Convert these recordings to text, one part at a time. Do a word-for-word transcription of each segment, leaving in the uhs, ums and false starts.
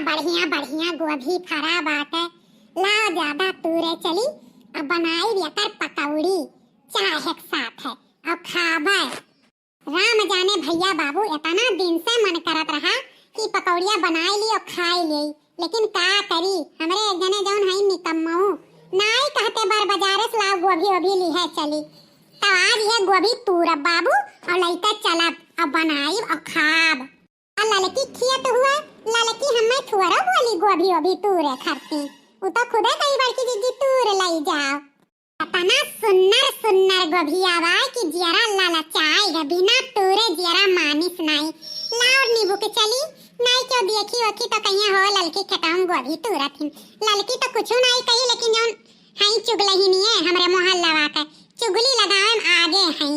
बढ़िया बढ़िया गोभी फरा बाटे, लाव ज्यादा तूरे चली, अब बनाई एकर पकौड़ी चाहे के साथ है और खाबे। राम जाने भैया बाबू, इतना दिन से मन करत रहा कि पकौड़िया बनाई ली और खाई ली, लेकिन का करी, हमरे एक जने जौन हई निकम्मऊ, नाई कहते बर बाजारे से लाव गोभी ओभी लिहे चली। तो आज ये गोभी तूरब बाबू और लइके चलब और बनाई और खाब। आ ललकी खियत हुआ, ललकी हमें थुअरो बोली गोभी ओभी तूरे खरती, उ तो खुदे कही बड़की जिज्जी तूर लई जाओ। इतना सुन्नर सुन्नर गोभिया बा कि जियरा ललचाई ग, बिना तूरे जियरा मानिस नाई। लाओ नींबू के चली, नाई क्यों देखी ओखी तो कहिए हो ललकी खेतवा में गोभी तूरत हिन। ललकी तो कुछ नाई कही, लेकिन जौन हई चुगलहिनिए हमरे मोहल्लवा के, चुगली लगावे में आगे हई।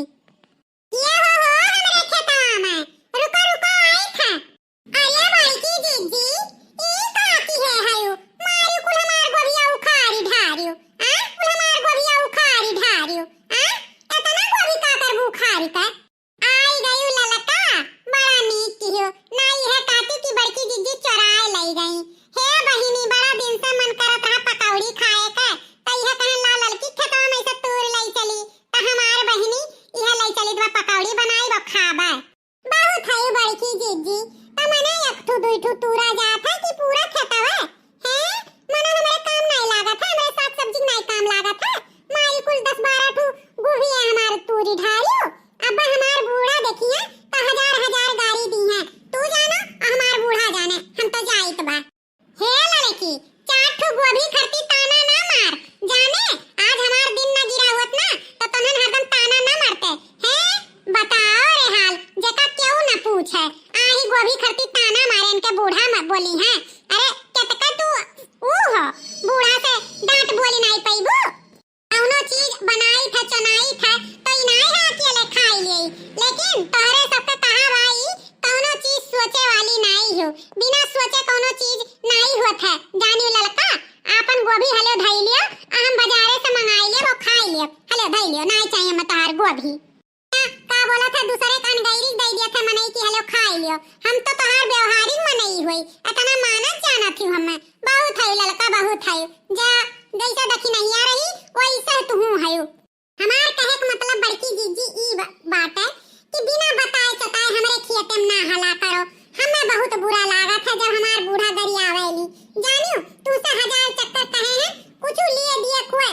ये हो, हो, हमरे खेतवा में। रुको, रुको, आई था। अरे बड़की जिज्जी, ई का की है हयू? मारी कुल हमार गोभिया उखारी ढारियो। आ? कुल हमार गोभिया उखारी ढारियो। आ? एतना गोभी का करबू उखारी के? आई गयू ललका, बड़ा नीक किहो। ना इहे काटी कि बड़की जिज्जी चोराए लई गई। हे बहिनी, बड़ा दिन से मन करत रहा पकौड़ी खाए के, त इहे कहन ला ललकी खेतवा में से तूर लई चली। त हमार बहिनी, इहे लई चली त पकौड़ी बनाई, वो खाबे। बहुत हयू बड़की जिज्जी, त मने एक ठू दुई ठू तूरा जात है कि पूरा खेतवा? हैं? मने हमरे काम नाई लागत है, हमरे साग सब्जी नाई काम लागत है। माई कुल दस बारह ठू गोभी है हमार तूरी ढारियो। अब हमार बूढ़ा देखिए त हजार हजार गारी दी है। तू जाना, हमार बूढ़ा जाने, हम तो जाइत बा। हे लड़की, चार ठो गोभी खरती ताना ना मार। जाने, आज हमार दिन ना गिरा होत ना, तो तोहन हरदम ताना ना मारते। हे, बताओ रे हाल, जेका केहू ना पूछे। आही गोभी खरती ताना मारे, इनके बूढ़ा मत बोली हैं। अरे, केतका तू ऊ हो, बूढ़ा से डांट बोली नाई पइबू। कौनो चीज बनाई थे, चुनाई थे, तो ई नाई है अकेले खाई ले, लेकिन तोहरे सबके कहा भाई, कौनो चीज सोचे वाली नाई हो, बिना सोचे कौनो चीज नाई होत है। जानियो ललका, आपन गोभी हलो धई लियो, आ हम बाजारे से मंगाई लियो, वो खाई लियो। हलो धई लियो, नाई चाहिए हमें तोहार गोभी। का बोला था, दूसरे कान गैरी दे दिया था मनई की हलो खाई लियो। हम तो तोहार व्यवहारिक मनई होई, इतना मानत जानत ही हमें। बहुत है ललका, बहुत है। जा, जैसे दखिनहिया रही, वैसे तुहू है। हमार कहे के मतलब बड़की जिज्जी ई बा-, बाटे कि बिना बताए चताए हमरे खियते में ना हला करो। हमें बहुत बुरा लागत है जब हमार बूढ़ा गरियावेली। जानियो, तू से हजार चक्कर कहे हैं, कुछ लिए दिए खुए,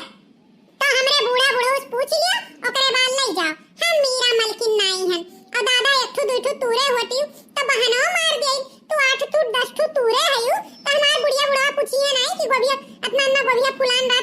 तो हमरे बूढ़ा बुढ़ऊ से पूछ लियो, ओकरे बाद ले जाओ। हम मीरा मलकिन नाई हन। और दादा एक ठू दुई ठू तूरे होती, तो बहनो मार दे। तू आठ ठू दस ठू तूरे हयू, तो हमार बुढ़िया बुढ़वा पूछिए नाई कि गोभिया, अपना अन्ना गोभिया फुलान रहा,